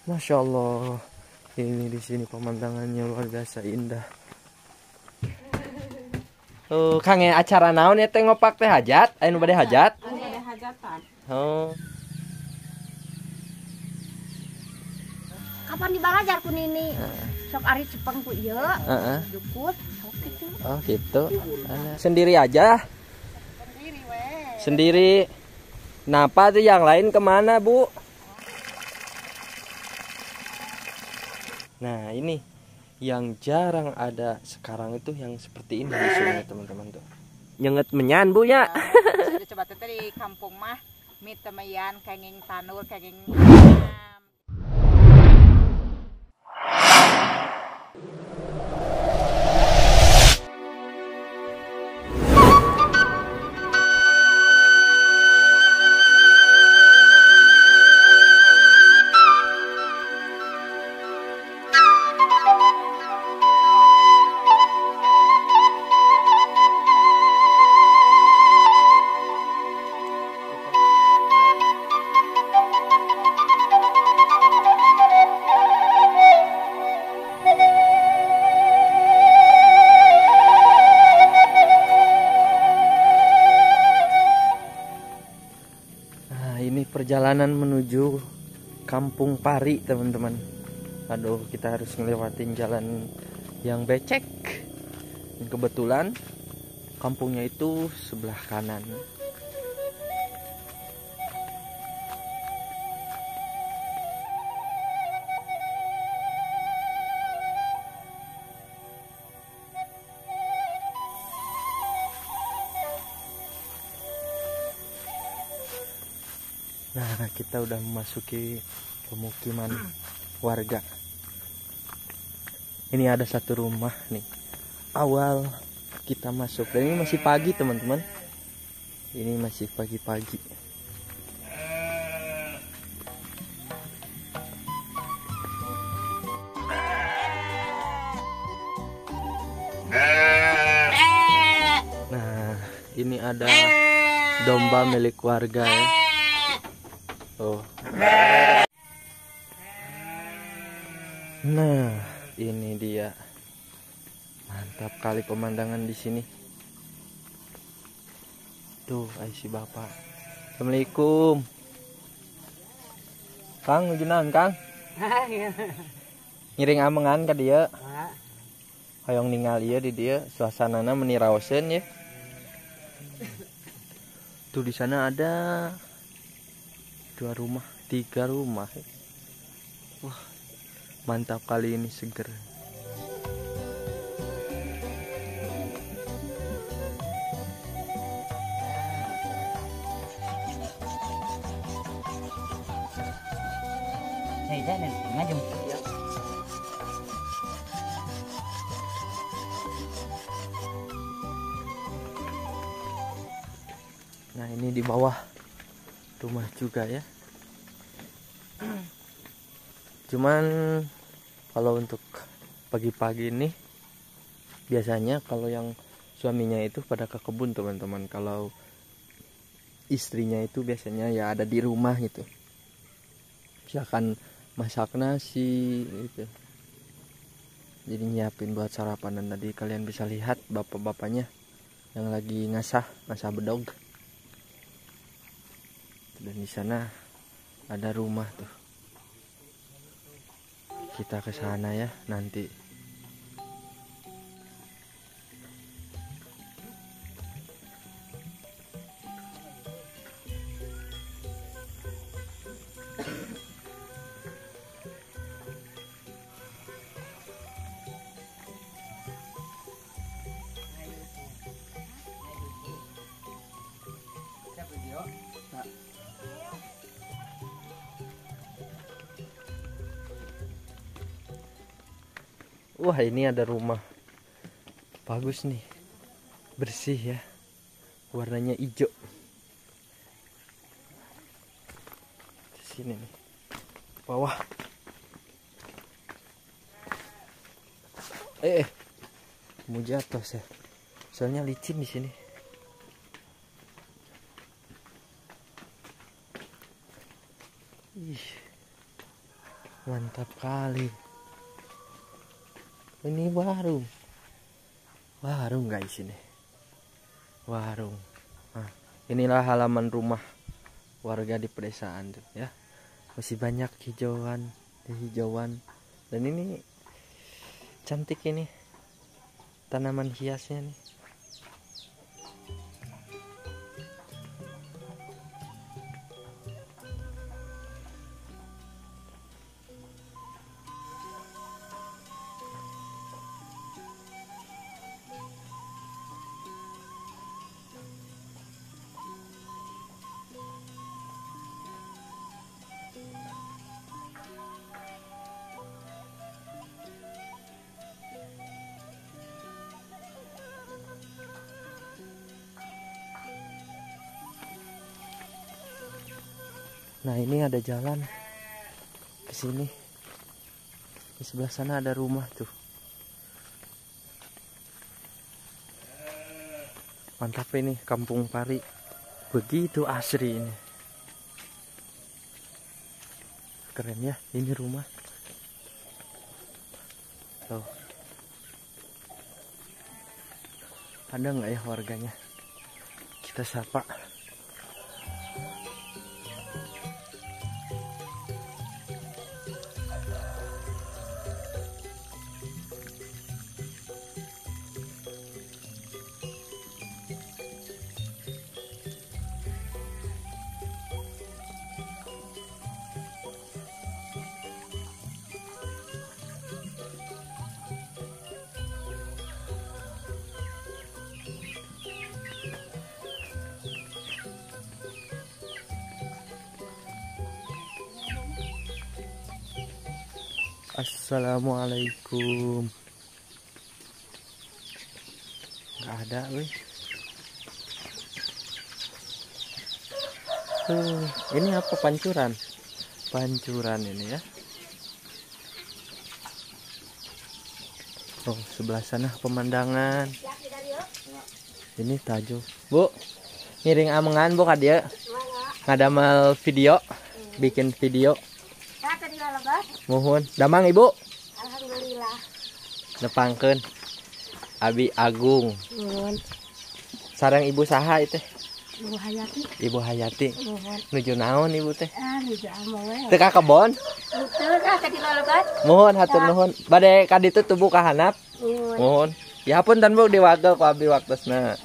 Masya Allah, ini di sini pemandangannya luar biasa indah. Oh, Kang, acara naon ya teh ngopak teh hajat? Anu bade hajat? Anu bade hajatan. Oh. Kapan dibalajar ku nini? Sok ari cepeng ku ieu. Heeh. Jukut sok kitu. Oh, gitu. Sendiri aja. Sendiri weh. Sendiri. Napa tuh yang lain kemana, Bu? Nah, ini yang jarang ada sekarang itu yang seperti ini di sungai, teman-teman tuh. Nyenget menyan, Bu ya. Coba teh di kampung mah mie temeyan kenging tanur kenging. Perjalanan menuju Kampung Pari, teman-teman. Aduh, kita harus ngelewatin jalan yang becek. Dan kebetulan kampungnya itu sebelah kanan. Nah, kita udah memasuki pemukiman warga. Ini ada satu rumah nih. Awal kita masuk. Dan ini masih pagi, teman-teman. Ini masih pagi-pagi. Nah, ini ada domba milik warga ya. Oh. Nah, ini dia. Mantap kali pemandangan di sini. Tuh, ai si bapak. Assalamualaikum. Kang, nuju naon, Kang? Ngiring amengan ka dieu. Hoyong ningali ieu di dieu, suasanana meni raoseun ya. Tuh di sana ada 2 rumah, 3 rumah. Wah, mantap kali ini, seger. Nah, ini di bawah rumah juga ya. Cuman kalau untuk pagi-pagi ini biasanya kalau yang suaminya itu pada ke kebun, teman-teman. Kalau istrinya itu biasanya ya ada di rumah gitu. Misalkan masak nasi gitu. Jadi nyiapin buat sarapan. Dan tadi kalian bisa lihat bapak-bapaknya yang lagi ngasah bedog. Dan di sana ada rumah tuh. Kita ke sana ya nanti. Wah, ini ada rumah bagus nih, bersih ya, warnanya hijau. Di sini nih, bawah. Mau jatuh saya, soalnya licin di sini. Ih. Mantap kali. Ini warung. Warung guys ini. Warung. Nah, inilah halaman rumah warga di pedesaan tuh ya. Masih banyak hijauan, hijauan. Dan ini cantik ini tanaman hiasnya nih. Nah, ini ada jalan ke sini. Di sebelah sana ada rumah tuh. Mantap ini Kampung Pari. Begitu asri ini. Keren ya ini rumah. Tuh. Ada nggak ya warganya? Kita sapa. Assalamualaikum. Nggak ada, weh. Tuh, ini apa, pancuran? Pancuran ini ya. Oh, sebelah sana pemandangan. Ini tajuk. Bu, ngiring amengan Bu ka dieu. Ngadamel video, bikin video. Mohon damang Ibu. Alhamdulillah. Nepangkeun Abi Agung. Nuhun. Sareng Ibu saha ieu teh? Ibu Hayati. Ibu Hayati. Nuhun. Nuju naon Ibu teh? Ah, nuju ameng we. Teu ka kebon? Teu ka tadi lelebat. Mohon hatur nuhun. Bade ka ditu tubuh ka hanap. Nuhun. Mohon. Ya punten Bu diwagel ku abi waktosna.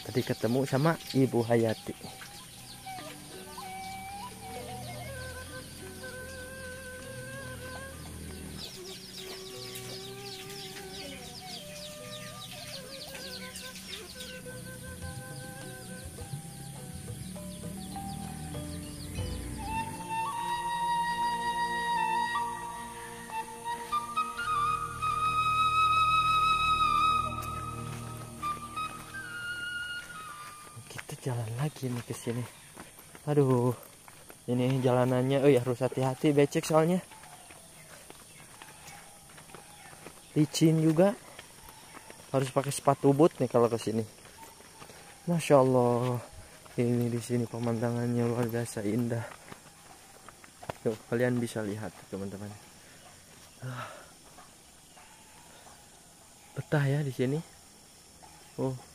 Tadi ketemu sama Ibu Hayati. Jalan lagi nih ke sini. Aduh, ini jalanannya, oh ya harus hati-hati, becek soalnya. Licin juga. Harus pakai sepatu boot nih kalau ke sini. Masya Allah, ini di sini pemandangannya luar biasa indah. Tuh, kalian bisa lihat teman-teman. Betah ya di sini. Oh.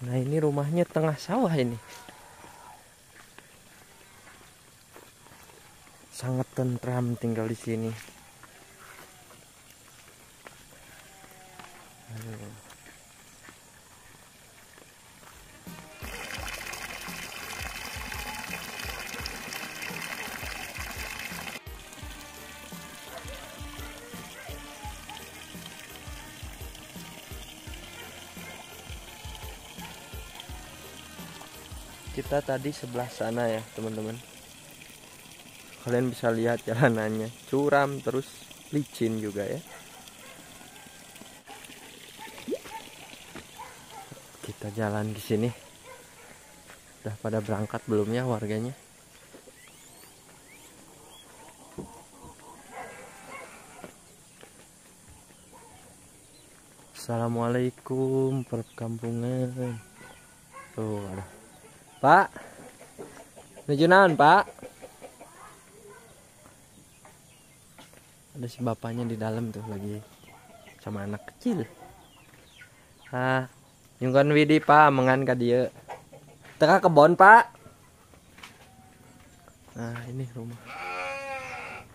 Nah, ini rumahnya tengah sawah ini. Sangat tentram tinggal di sini. Aduh. Kita tadi sebelah sana ya teman-teman. Kalian bisa lihat jalanannya curam terus licin juga ya. Kita jalan di sini. Udah pada berangkat belum ya warganya? Assalamualaikum perkampungan. Tuh ada Pak. Nuju naon, Pak? Ada si bapaknya di dalam tuh lagi sama anak kecil. Ah, nyungkan Widi Pak, mengan ka dieu. Teka kebon Pak. Nah, ini rumah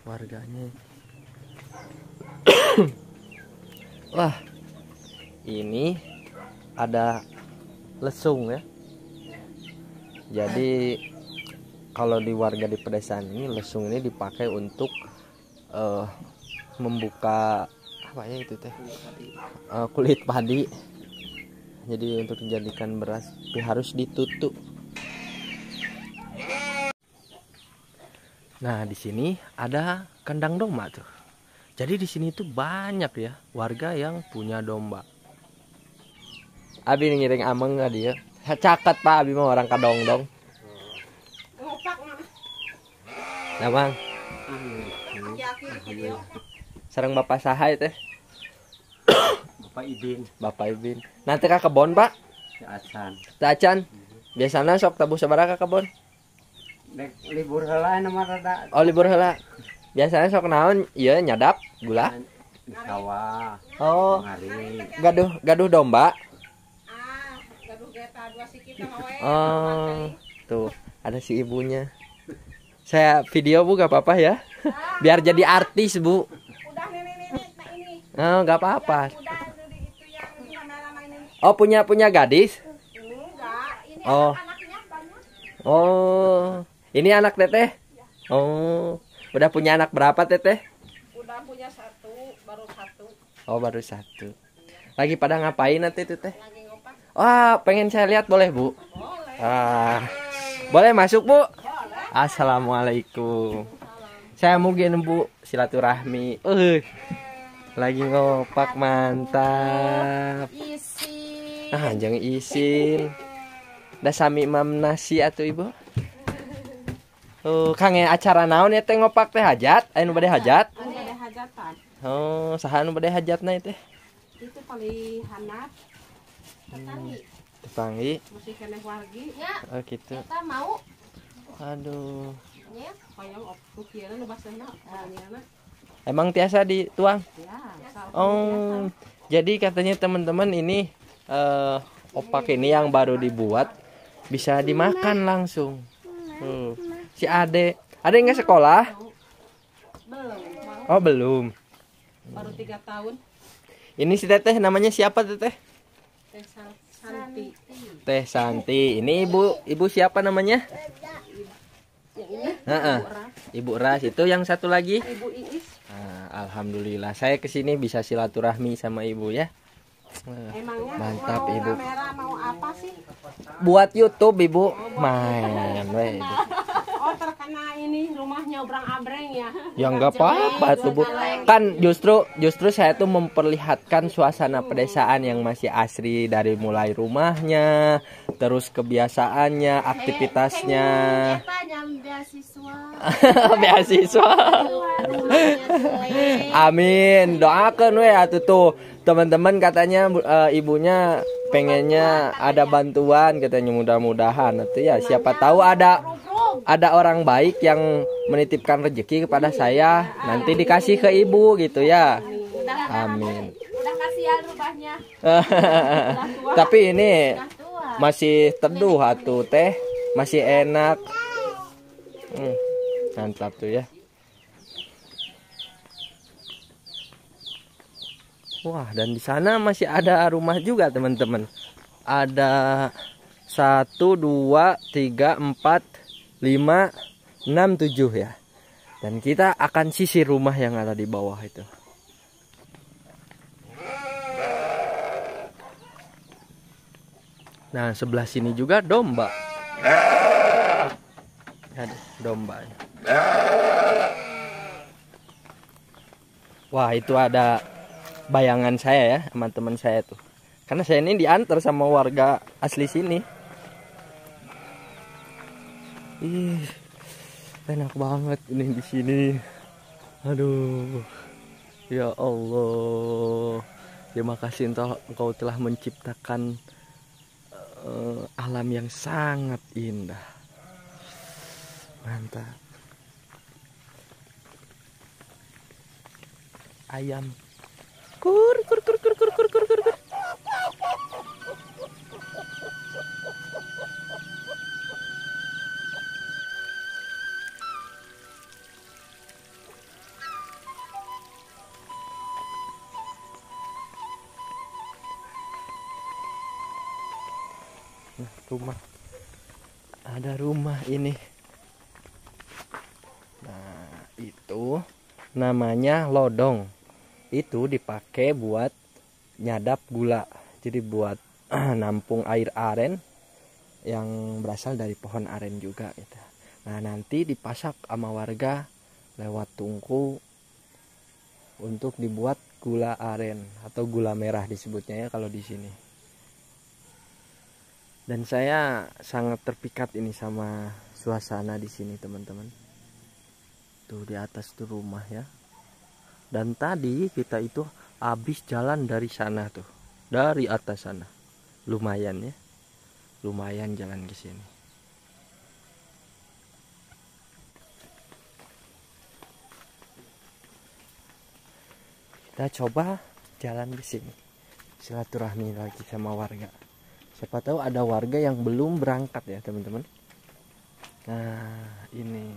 warganya. Wah, ini ada lesung ya. Jadi kalau di warga di pedesaan ini, lesung ini dipakai untuk membuka apa ya itu teh, kulit padi. Jadi untuk dijadikan beras harus ditutup. Nah, di sini ada kandang domba tuh. Jadi di sini tuh banyak ya warga yang punya domba. Abi ngiring ameng nggak dia? Caket Pak, abi mah orang kadongdong. Nah, Bang. Sareng Bapak saha teh? Bapak Ibin. Bapak Ibin. Nanti ka kebon, Pak? Acan. Acan. Biasana sok tabuh sabaraha ka kebon? Dek libur heula anu mah rada. Oh, libur heula. Biasanya sok naon? Ieu nyadap gula. Di sawah. Oh. Gaduh domba. Ah, gaduh geta dua sikit mah we. Oh, tuh ada si ibunya. Saya video Bu, gak apa-apa ya. Biar jadi artis, Bu. Udah nenek-nenek nah ini. Oh, gak apa-apa. Udah itu yang di kamera ini. Oh, punya gadis? Enggak, ini oh. Anaknya banyak. Oh, ini anak teteh? Ya. Oh. Udah punya anak berapa teteh? Udah punya satu, baru satu. Oh, baru satu. Lagi pada ngapain nanti itu teh? Lagi ngopak. Wah, pengen saya lihat boleh Bu? Boleh. Ah, boleh masuk Bu? Boleh. Assalamualaikum. Saya mungkin Bu silaturahmi. Lagi ngopak mantap. Isin. Ah, jangan isin. Dah sami mam nasi atuh Ibu. Oh, kang acara naon ya teh ngopak teh hajat? Aya nu bade hajat? Anu bade hajatan. Oh, saha nu bade hajatna teh? Itu paling hanat. Tetanggi. Tetanggi. Masih keneh wargi. Ya. Oh, gitu. Eta mau. Aduh. Ya. Hoyong ukieunan nu baseuhna, aniana. Emang tiasa dituang? Ya. Oh, jadi katanya teman-teman ini opak ini yang baru dibuat bisa dimakan langsung. Tuh. Si Ade, Ade nggak sekolah? Belum. Oh, belum. Baru 3 tahun. Ini si Teteh namanya siapa Teteh? Teh Santi. Teh Santi. Ini ibu siapa namanya? Yang ini. Ibu Ras. Ibu Ras itu yang satu lagi? Ibu Iis. Nah, alhamdulillah saya kesini bisa silaturahmi sama ibu ya. Emangnya mantap mau ibu. Kamera mau apa sih? Buat YouTube ibu. Main we ibu. Oh, terkena ini rumahnya obrang-abreng ya. Ya nggak apa-apa tuh Bu. Kan justru saya tuh memperlihatkan suasana pedesaan yang masih asri dari mulai rumahnya, terus kebiasaannya, aktivitasnya. Beasiswa. Beasiswa. Amin. Doakan we atuh tuh. Teman-teman katanya ibunya pengennya ada bantuan katanya, mudah-mudahan nanti ya siapa tahu ada orang baik yang menitipkan rezeki kepada saya, nanti dikasih ke ibu gitu ya. Amin. Udah kasihan rumahnya. Tapi ini masih teduh atuh teh, masih enak. Mantap tuh ya. Wah, dan di sana masih ada rumah juga teman-teman. Ada 1, 2, 3, 4, 5, 6, 7 ya. Dan kita akan sisir rumah yang ada di bawah itu. Nah, sebelah sini juga domba. Ada domba. Wah, itu ada bayangan saya ya sama teman saya tuh. Karena saya ini diantar sama warga asli sini. Ih, enak banget ini di sini. Aduh, ya Allah, Terima kasih Engkau telah menciptakan alam yang sangat indah. Mantap. Ayam. Kur kur kur kur kur kur kur kur. Nah, rumah. Ada rumah ini. Nah, itu namanya lodong. Itu dipakai buat nyadap gula. Jadi buat nampung air aren yang berasal dari pohon aren juga gitu. Nah, nanti dipasak sama warga lewat tungku untuk dibuat gula aren atau gula merah disebutnya ya kalau di sini. Dan saya sangat terpikat ini sama suasana di sini, teman-teman. Tuh di atas tuh rumah ya. Dan tadi kita itu habis jalan dari sana tuh, dari atas sana. Lumayan ya. Lumayan jalan ke sini. Kita coba jalan ke sini. Silaturahmi lagi sama warga. Siapa tahu ada warga yang belum berangkat ya, teman-teman. Nah, ini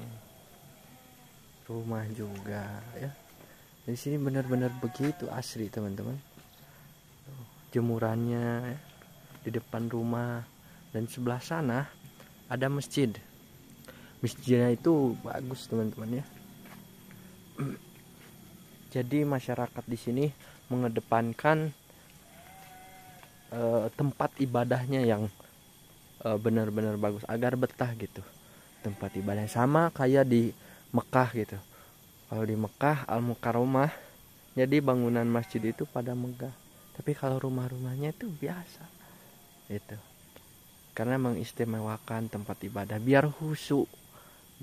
rumah juga ya. Di sini benar-benar begitu asri, teman-teman. Jemurannya ya, di depan rumah, dan sebelah sana ada masjid. Masjidnya itu bagus, teman-teman ya. Jadi masyarakat di sini mengedepankan tempat ibadahnya yang benar-benar bagus agar betah gitu. Tempat ibadah sama kayak di Mekah gitu. Kalau di Mekah Al-Mukarramah, jadi bangunan masjid itu pada megah. Tapi kalau rumah-rumahnya itu biasa itu. Karena mengistimewakan tempat ibadah biar khusyuk,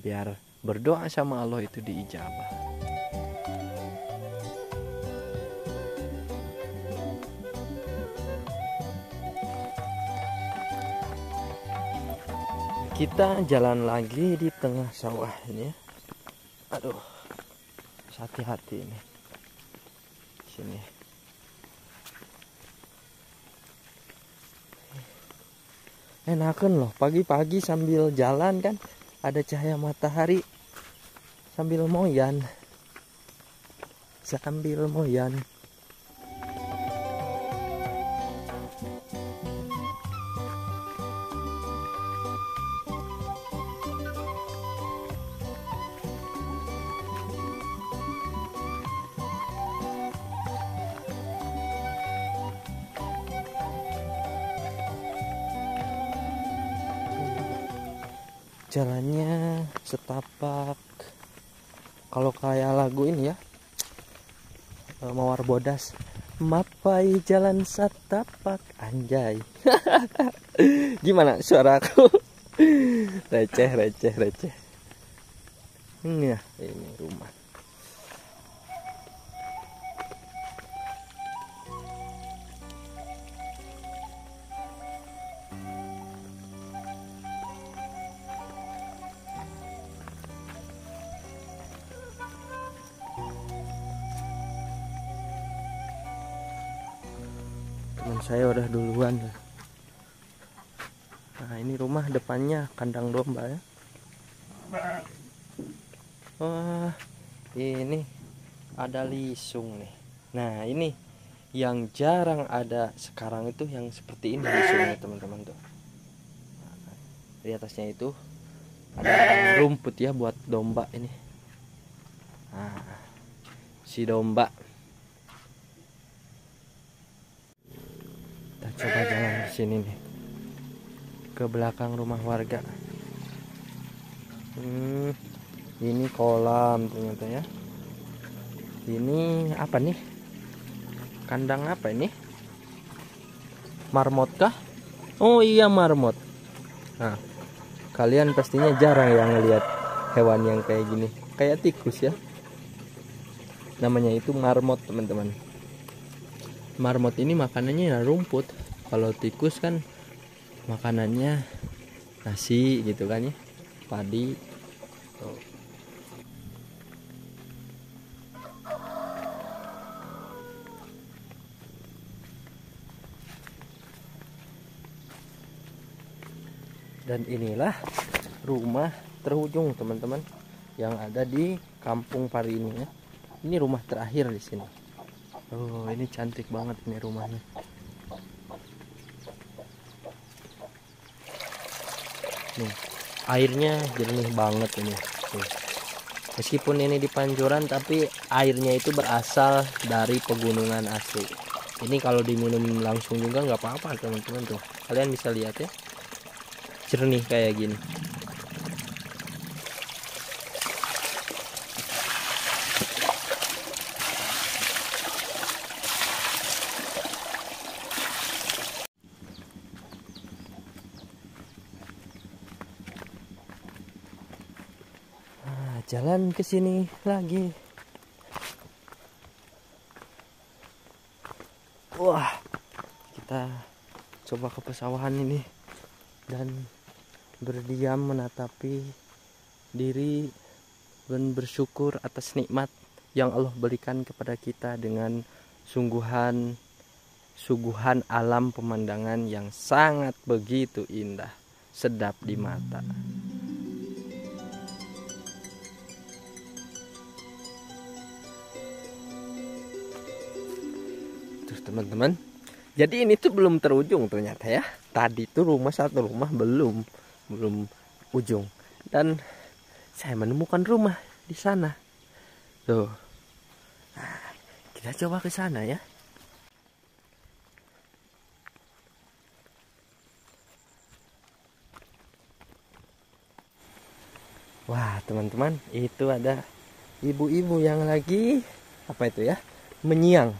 biar berdoa sama Allah itu diijabah. Kita jalan lagi di tengah sawah ini ya. Aduh, hati-hati ini. Sini. Enakan loh, pagi-pagi sambil jalan kan ada cahaya matahari sambil moyan. Sambil moyan. Jalannya setapak. Kalau kayak lagu ini ya, Mawar Bodas, mapai jalan setapak, anjay. Gimana suaraku? Receh, receh, receh. Ini ya, ini rumah. Teman saya udah duluan. Nah, ini rumah depannya kandang domba ya. Wah, ini ada lisung nih. Nah, ini yang jarang ada sekarang itu yang seperti ini lisungnya, teman-teman tuh. Nah, di atasnya itu ada rumput ya buat domba ini. Nah, si domba. Kita coba jalan ke sini nih, ke belakang rumah warga. Ini kolam ternyata ya. Ini apa nih? Kandang apa ini? Marmot kah? Oh iya, marmot. Nah, kalian pastinya jarang yang ngelihat hewan yang kayak gini, kayak tikus ya. Namanya itu marmot, teman-teman. Marmot ini makanannya ya rumput. Kalau tikus kan makanannya nasi gitu kan ya, padi. Tuh. Dan inilah rumah terujung teman-teman yang ada di Kampung Pari ini ya. Ini rumah terakhir di sini. Oh, ini cantik banget ini rumahnya. Nih, airnya jernih banget ini. Tuh. Meskipun ini di pancuran, tapi airnya itu berasal dari pegunungan asli. Ini kalau diminum langsung juga nggak apa-apa teman-teman tuh. Kalian bisa lihat ya, jernih kayak gini. Nah, jalan ke sini lagi. Wah, kita coba ke pesawahan ini dan berdiam menatapi diri dan bersyukur atas nikmat yang Allah berikan kepada kita dengan suguhan alam pemandangan yang sangat begitu indah, sedap di mata. Terus teman-teman, jadi ini tuh belum terujung ternyata ya. Tadi tuh rumah satu rumah belum ujung, dan saya menemukan rumah di sana tuh. Nah, kita coba ke sana ya. Wah teman-teman, itu ada ibu-ibu yang lagi apa itu ya, menyiang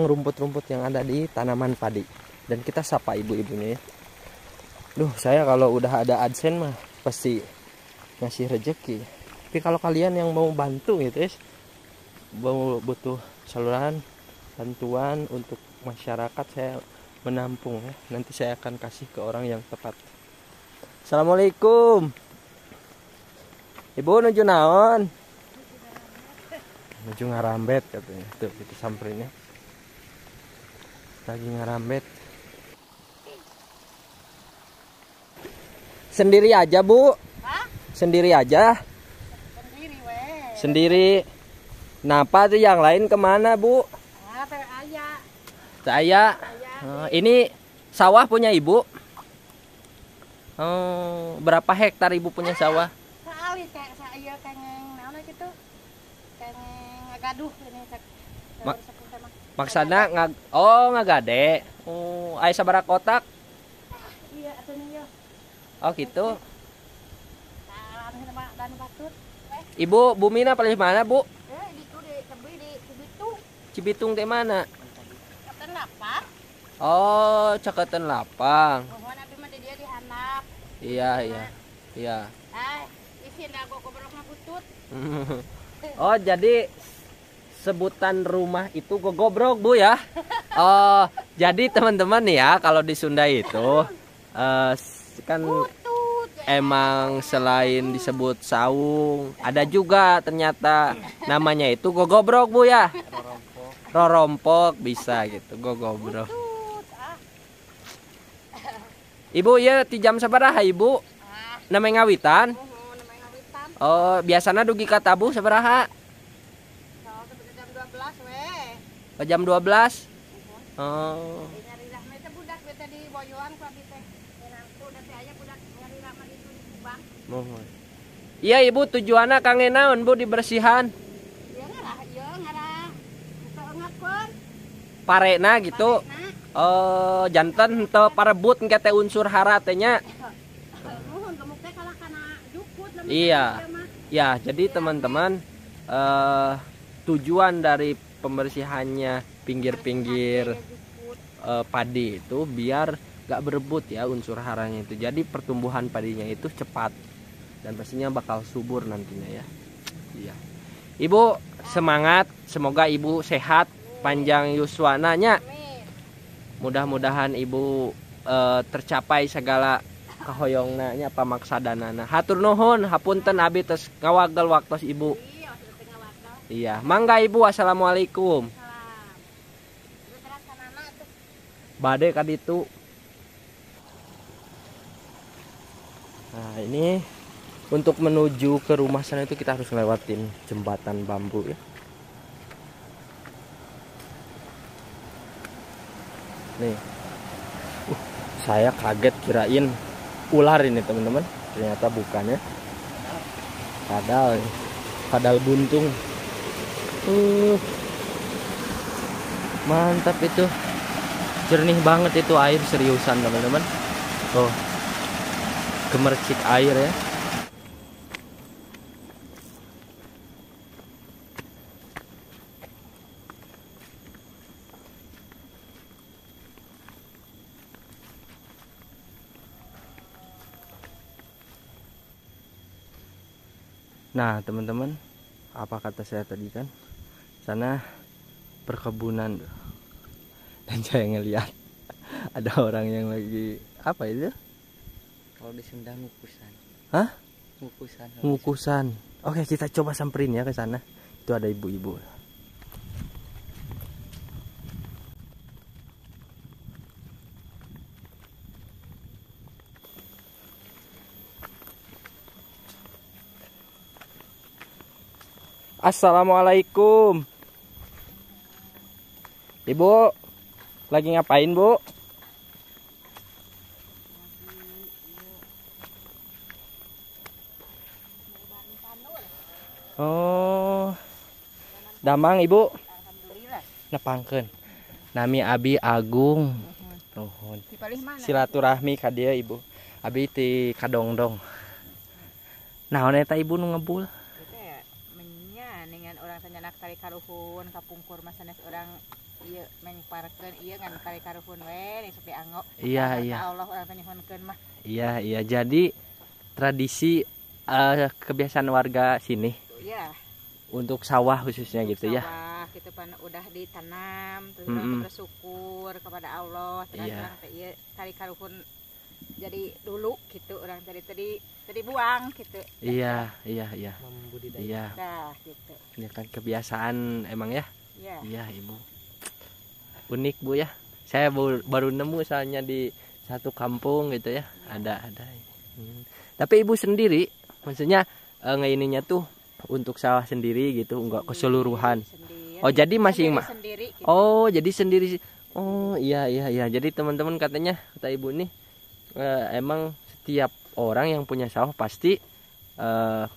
rumput-rumput yang ada di tanaman padi. Dan kita sapa ibu-ibunya ya. Duh, saya kalau udah ada AdSense mah pasti ngasih rejeki. Tapi kalau kalian yang mau bantu gitu ya, mau butuh saluran bantuan untuk masyarakat, saya menampung ya. Nanti saya akan kasih ke orang yang tepat. Assalamualaikum. Ibu nuju naon? Nuju ngarambet katanya. Tuh, kita samperinnya. Lagi ngarambet. Sendiri aja, Bu? Hah? Sendiri aja? Sendiri, weh. Sendiri. Napa tuh yang lain kemana, Bu? Ah, teh aya. Teh aya. Oh, ini sawah punya Ibu? Oh, berapa hektar Ibu punya sawah? Saali kayak saya kengeng naon gitu. Kengeng ngagaduh ini. Maksana ngagade. Oh, aya sabaraha kotak? Iya, atuh nih yo. Oh gitu. Ibu, bumina paling mana, Bu? Di Cibitung. Cibitung teh mana? Caketan Lapang. Oh, Caketan Lapang. Mohon abi mah di dia di handap. Iya, iya. Iya. Ah, isin da gogobrokna butut. Oh, jadi sebutan rumah itu gogobrok, Bu ya. Oh, jadi teman-teman nih ya, kalau di Sunda itu kan butut, emang selain disebut saung, ada juga ternyata namanya itu gogobrok, Bu ya. Rorompok bisa gitu, gogobrok. Ibu ya ti jam sabaraha Ibu? Namanya ngawitan? Oh, biasanya dugi ka tabuh sabaraha? Jam 12 weh. Oh, jam 12? Oh. Mohon. Iya Ibu, tujuannya kangge naon Bu dibersihan? Iya ngarah, iya ngarah. Parena gitu. Oh, janten henteu parebut engke teh unsur hara teh nya. Nuhun gemuk teh kalah kana jukut. Iya. Ya, jadi teman-teman tujuan dari pembersihannya pinggir-pinggir padi itu biar gak berebut ya unsur haranya itu. Jadi pertumbuhan padinya itu cepat dan pastinya bakal subur nantinya ya. Iya. Ibu semangat, semoga Ibu sehat. Panjang yuswana nya. Mudah-mudahan ibu tercapai segala kahoyongna nya pamaksadanana. Hatur nuhun, hapunten abi tos ngawagel waktos ibu. Iya, mangga ibu, assalamualaikum. Bade ka ditu. Nah, ini untuk menuju ke rumah sana itu kita harus ngelewatin jembatan bambu ya. Nih. Saya kaget kirain ular ini teman-teman. Ternyata bukan ya. Kadal buntung. Mantap itu. Jernih banget itu air, seriusan teman-teman. Tuh. Gemercik air ya. Nah teman-teman, apa kata saya tadi kan? Sana perkebunan. Dan saya ngelihat ada orang yang lagi apa itu? Kalau di Sunda ngukusan. Hah? Ngukusan. Ngukusan. Oke, kita coba samperin ya ke sana. Itu ada ibu-ibu. Assalamualaikum. Ibu, lagi ngapain, Bu? Oh, damang Ibu. Alhamdulillah. Nepangkeun. Nami abi Agung. Nuhun. Silaturahmi ka dieu Ibu. Abi ti Kadongdong. Naon eta Ibu nu ngebul? Menya dengan orang sanyanak tari karuhun kapungkur mah sanes urang ieu mengparkeun ieu ngan tari karuhun we sok dianggo. Iya, iya. Allah urang teh nyuhunkeun mah. Iya, iya. Jadi tradisi kebiasaan warga sini. Iya. Untuk sawah khususnya. Untuk gitu sawah, ya. Gitu pan udah ditanam terus bersyukur kepada Allah terus orang teh ieu tari karuhun jadi dulu gitu orang tadi buang gitu. Iya, iya, iya. Membudidaya. Iya. Nah, gitu. Ya kan kebiasaan emang ya. Iya. Iya, Ibu. Unik, Bu ya. Saya baru nemu soalnya di satu kampung gitu ya. Ya. Ada. Tapi Ibu sendiri maksudnya ngeininya tuh untuk sawah sendiri gitu, enggak keseluruhan. Sendiri. Oh, jadi masih sendiri, gitu. Oh, jadi sendiri. Oh, iya iya iya. Jadi teman-teman katanya kata Ibu nih emang setiap orang yang punya sawah pasti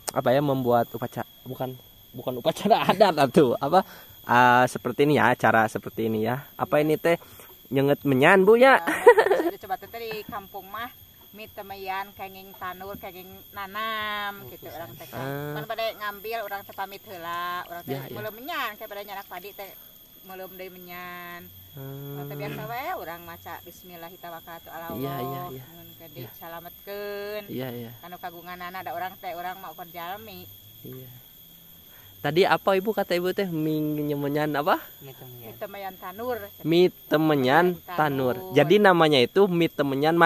apa ya membuat upacara, bukan upacara adat atau apa seperti ini ya, acara seperti ini ya. Apa ini teh nyenget menyan, Bu ya? Coba teh di kampung mah mitemeyan kenging tanur kenging nanam gitu orang teh kan pada ngambil orang teh pamit heula orang teh meuleum menyan kayak pada nyarak padi teh meuleum deui menyan. Teh biasa we urang maca bismillahirrahmanirrahim. Iya iya iya. Nuhunkeun disalametkeun. Iya iya. Kanu kagunganana ada orang teh urang mah ukur jalmi. Iya. Tadi apa Ibu kata Ibu teh menyan apa? Mitemeyan tanur. Mitemeyan tanur. Jadi namanya itu mitemeyan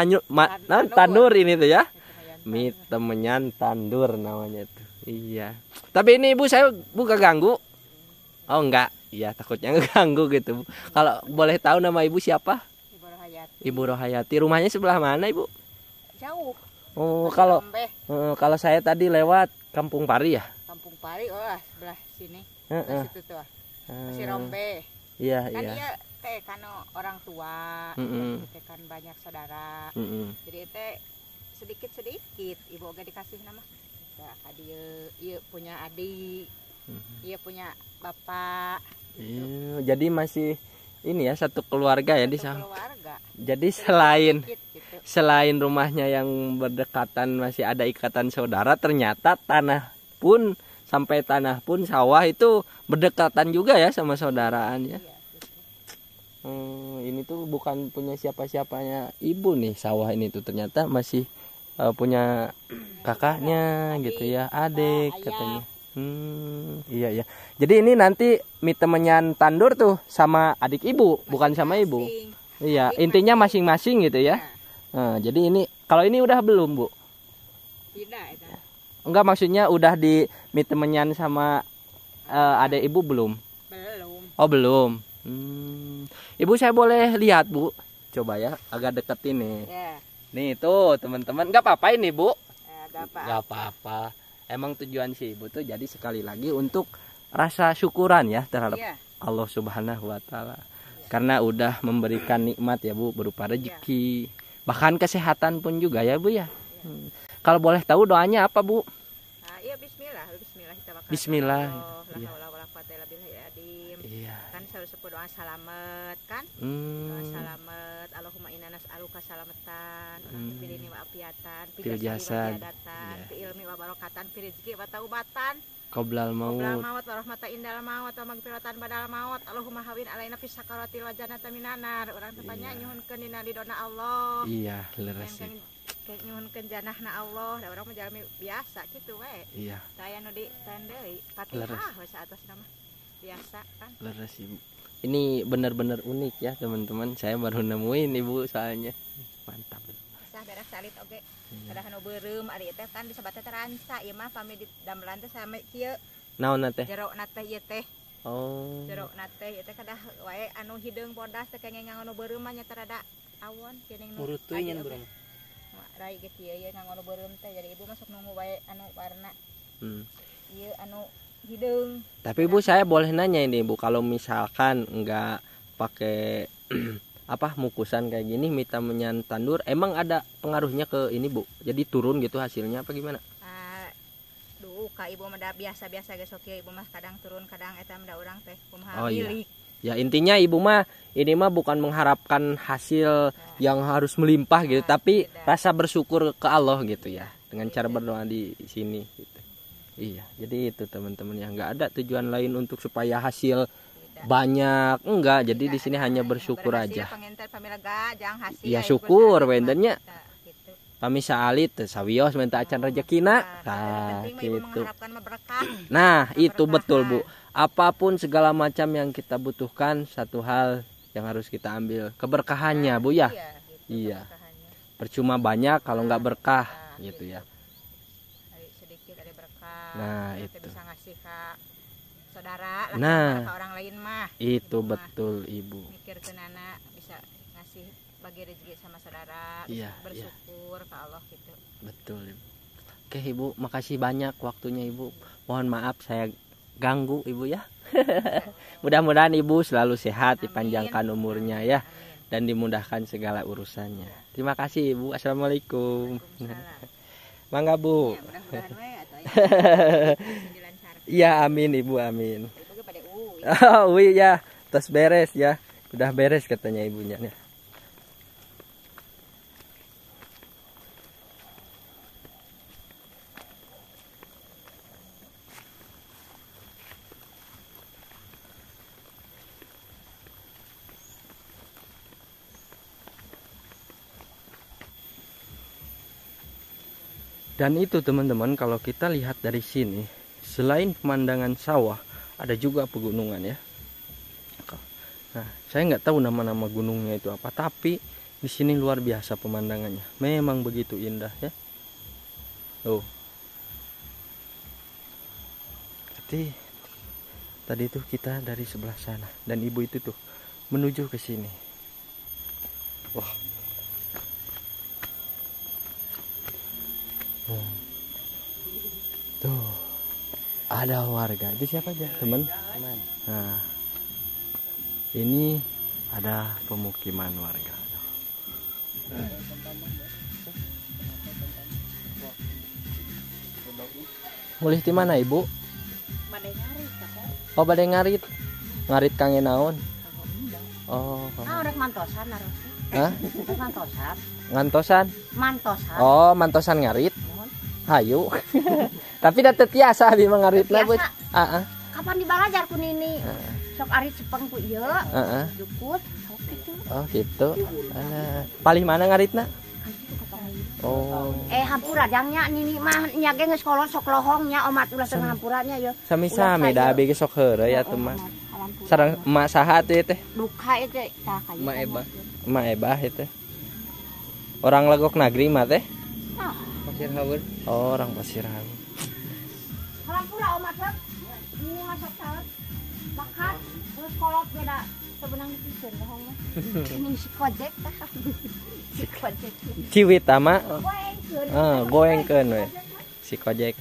tanur ini tuh ya. Mitemeyan tandur namanya itu. Iya. Tapi ini Ibu saya bukan ganggu. Oh enggak. Iya, takutnya ngeganggu gitu. Kalau boleh tahu nama Ibu siapa? Ibu Rohayati. Ibu Rohayati. Rumahnya sebelah mana, Ibu? Jauh. Oh, kalau saya tadi lewat Kampung Pari ya? Kampung Pari, oh sebelah sini. Sebelah situ tuh. Masih Rombe. Iya, kan iya. Iya teh kan orang tua, teh kan banyak saudara. Jadi teh sedikit-sedikit Ibu oge dikasih nama. Ya, kadieu ieu punya adik. Iya punya bapak. Gitu. Iya, jadi masih ini ya satu keluarga ya di sana. Keluarga. Jadi selain gitu, selain rumahnya yang berdekatan masih ada ikatan saudara, ternyata tanah pun sampai tanah pun sawah itu berdekatan juga ya sama saudaraan ya. Iya, gitu. Ini tuh bukan punya siapa-siapanya ibu nih sawah ini tuh ternyata masih punya kakaknya gitu ya, adik katanya. Iya iya. Jadi ini nanti mitemenyan tandur tuh sama adik ibu, bukan sama ibu. Iya, intinya masing-masing gitu ya. Nah, jadi ini kalau ini udah belum, Bu? Tidak, itu. Enggak, maksudnya udah di mitemenyan sama adik ibu belum? Belum. Oh, belum. Ibu saya boleh lihat, Bu? Coba ya, agak deket ini. Ya. Nih tuh, teman-teman. Enggak apa-apa ini, Bu? Enggak apa-apa. Emang tujuan si ibu tuh jadi sekali lagi untuk rasa syukuran ya terhadap Allah Subhanahu wa Ta'ala. Karena udah memberikan nikmat ya Bu, berupa rezeki, bahkan kesehatan pun juga ya Bu ya. Kalau boleh tahu doanya apa Bu? Iya, bismillah, bismillah. Bismillah. Iya. Iya. Kan selalu sebut doa salamet kan? Doa salamet, Allahumma inna nas'aluka salamatan, fil dini wa afiatan, fil jasad, fil ilmi wa barokatan, fil rizki wa taubatan, qoblal maut, qoblal maut wa rahmatan indal maut wa magfiratan badal maut, Allahumma hawin alaina fis sakaratil wa jannata minanar. Urang teh nya nyuhunkeun dina ridona Allah. Iya, leres. Nyuhunkeun janahna Allah, da urang mah jalmi biasa kitu we. Iya. Taya nu di deui, Fatihah we saatasna mah. Biasa kan. Leres Ibu. Ini benar-benar unik ya teman-teman. Saya baru nemuin Ibu soalnya. Mantap. Sah beres salit oge. Ada anu beureum ari teh kan disebat teh ranca ieu mah pami di damelan teh same kieu. Naon teh? Jerokna teh ieu teh. Oh. Jerokna teh ieu teh kadah wae anu hideung bodas teh kenging nganggo beureum mah nya teh rada awon geuning nu. Murutuy nyen beureum. Rai ge kieu ieu nganggo beureum teh jadi ibu masuk nunggu wae anu warna. Ieu anu hideung. Tapi Bu saya boleh nanya ini Bu, kalau misalkan enggak pakai apa mukusan kayak gini mita menyan tandur, emang ada pengaruhnya ke ini Bu? Jadi turun gitu hasilnya apa gimana? Duh, ka ibu mah biasa-biasa ge sok ieu ibu mah kadang turun kadang eta mah urang teh kumaha oh, milik. Iya. Ya intinya ibu mah ini mah bukan mengharapkan hasil yang harus melimpah gitu, tapi tidak. Rasa bersyukur ke Allah gitu ya, dengan cara berdoa di sini gitu. Iya, jadi itu teman-teman ya, nggak ada tujuan lain untuk supaya hasil tidak. Banyak, enggak. Jadi tidak, di sini hanya bersyukur aja. Ya iya syukur, bentennya. Gitu. Pami saalit sawios minta acan rezekina. Nah, gitu. Nah, itu betul Bu. Apapun segala macam yang kita butuhkan, satu hal yang harus kita ambil keberkahannya, Bu ya. Iya, gitu, iya. Percuma banyak kalau nggak berkah, gitu ya. Nah, itu itu bisa ngasih ke saudara lah, nah, ke orang lain mah. Itu ibu betul mah. Ibu. Mikir ke nana bisa ngasih bagi rezeki sama saudara, iya, bersyukur iya. Ke Allah gitu. Betul, Ibu. Oke, Ibu, makasih banyak waktunya Ibu. Mohon maaf saya ganggu Ibu ya. Mudah-mudahan Ibu selalu sehat, amin. Dipanjangkan umurnya ya. Amin. Dan dimudahkan segala urusannya. Terima kasih Ibu. Assalamualaikum. Mangga Bu. Ya, mudah-mudahan we atuh aya. Iya, amin Ibu, amin. Ibu ge pada Oh, iya, tos beres ya. Udah beres katanya ibunya. Dan itu teman-teman, kalau kita lihat dari sini, selain pemandangan sawah, ada juga pegunungan ya. Nah, saya nggak tahu nama-nama gunungnya itu apa, tapi di sini luar biasa pemandangannya. Memang begitu indah ya. Tuh. Berarti tadi itu kita dari sebelah sana dan ibu itu tuh menuju ke sini. Wah. Tuh ada warga. Itu siapa aja teman? Nah, ini ada pemukiman warga. Mulih di mana ibu? Oh, badai ngarit. Ngarit kangen naon? Oh. Ah, urang mantosan harusnya. Hah? Mantosan. Ngantosan? Mantosan. Oh, mantosan ngarit. Hayu. Tapi da teu tiasa abi mah ngaritna, Bu. Heeh. Kapan dibalajar ku nini? Sok arit sepeng ku ieu. Heeh. Jukut, sok kitu. Oh, gitu. Alah. Palih mana ngaritna? Oh. Hampura jangnya nini mah nya ge geus kolot sok lohong nya omat ulah teu hampura nya ye. Sami-sami da abi ge sok heureuy atuh mah. Sareng emak saha atuh ieu teh? Duka ieu teh tah ka ieu. Emak Ebah. Emak Ebah ieu teh. Orang Legok Nagri mah teh? Pasir Haur. Oh, orang Pasir Haur. Hampura omat teh. Nini mah sok saeur. Bakat geus kolot ge da teu beunang dipikeun bohong mah. Ini si kojek tah. Si kojek. Ciwit ama Goengkeun. Heeh, goengkeun we. Si kojek.